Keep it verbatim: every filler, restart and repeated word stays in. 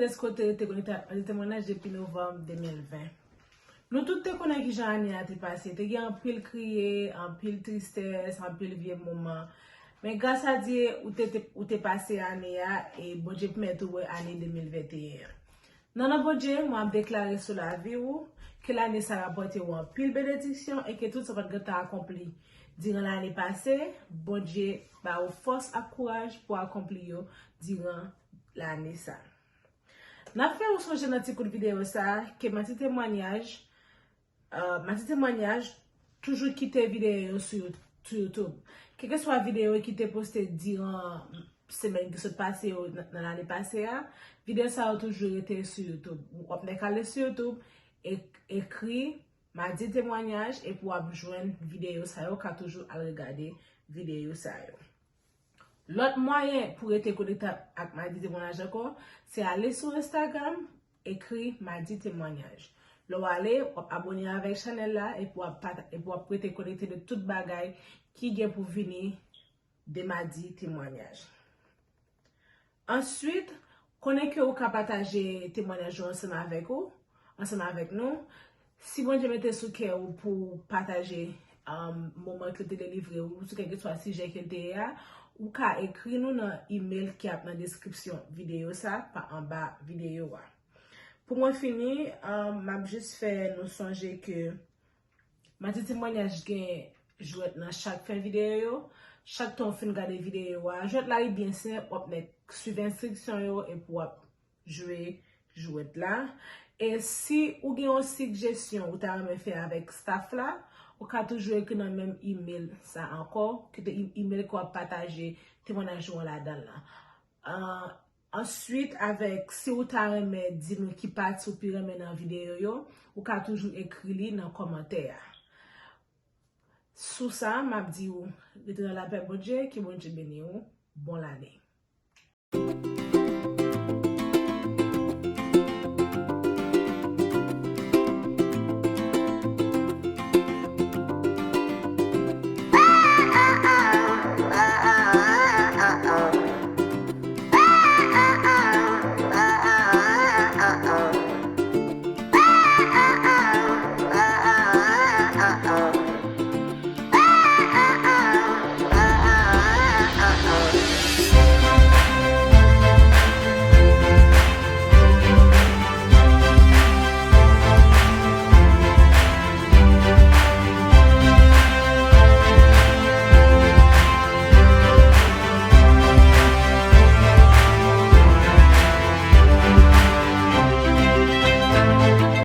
Dèske w te rete konekte ak Madi Temwanyaj depi novanm de mil ven. Nou tout te konnen kijan ane a te pase. Te gen anpil kriye, anpil tristès, anpil vye moman. Men gras a Dye, ou te, te, ou te pase ane a e Bondye pèmèt ou wè ane de mil venteyen an. Nan non Bondye, mwen ap deklare sou lavi ou ke lane sa a rapòte ou anpil benediksyon e ke tout sa w pa t gentan akonpli diran lane pase, Bondye ba ou fòs ak kouraj pou akonpli yo diran lane sa. N ap fè ou sonje nan ti kout videyo sa ke Madi Temwanyaj, uh, Madi Temwanyaj toujou kite videyo yo sou, sou YouTube. Kèlkeswa videyo ki te poste diran semèn ki sot pase yo nan, nan lane pase a, videyo sa yo toujou rete sou YouTube. W ap nèk ale sou YouTube, e, ekri Madi Temwanyaj epi w ap jwenn videyo sa yo, w ka toujou al regade videyo sa yo. Lòt mwayen pou rete konekte ak Madi Temwanyaj ankò, se ale sou Instagram, ekri Madi Temwanyaj. Lè w ale, w ap abòne avèk chanèl la epi w ap, epi w ap rete konekte de tout bagay ki gen pou vini de Madi Temwanyaj. Answit, konnen ke ou ka pataje temwanyaj ou ansanm avèk ou, ansanm avèk nou. Si Bondye mete sou kè ou pou pataje, um, moman ke l te delivre ou, sou kèlkeswa sijè ke l te ye a, ou ka ekri nou nan imèl ki ap nan deskripsyon videyo sa, pa anba videyo a. Pou mwen fini, um, m ap jis fè nou sonje ke Madi Temwanyaj gen jwèt nan chak fen videyo yo. Chak tan w fin gade videyo a, jwèt la li byen senp, w ap nèk swiv enstriksyon yo epi w ap jwe jwèt la. E si ou gen yon sigjesyon ou ta renmen fè avèk staff la, ou ka toujou ekri nan menm imèl sa ankò, ki te im-, imèl ke w ap pataje temwanyaj ou an ladan l lan. Ah, answit, avèk, si ou ta renmen di nou ki pati ou pi renmen nan videyo yo, ou ka toujou ekri li nan kòmantè a. Sou sa, m ap di ou, rete nan lapè Bondye, ke Bondye beni ou, bon lane.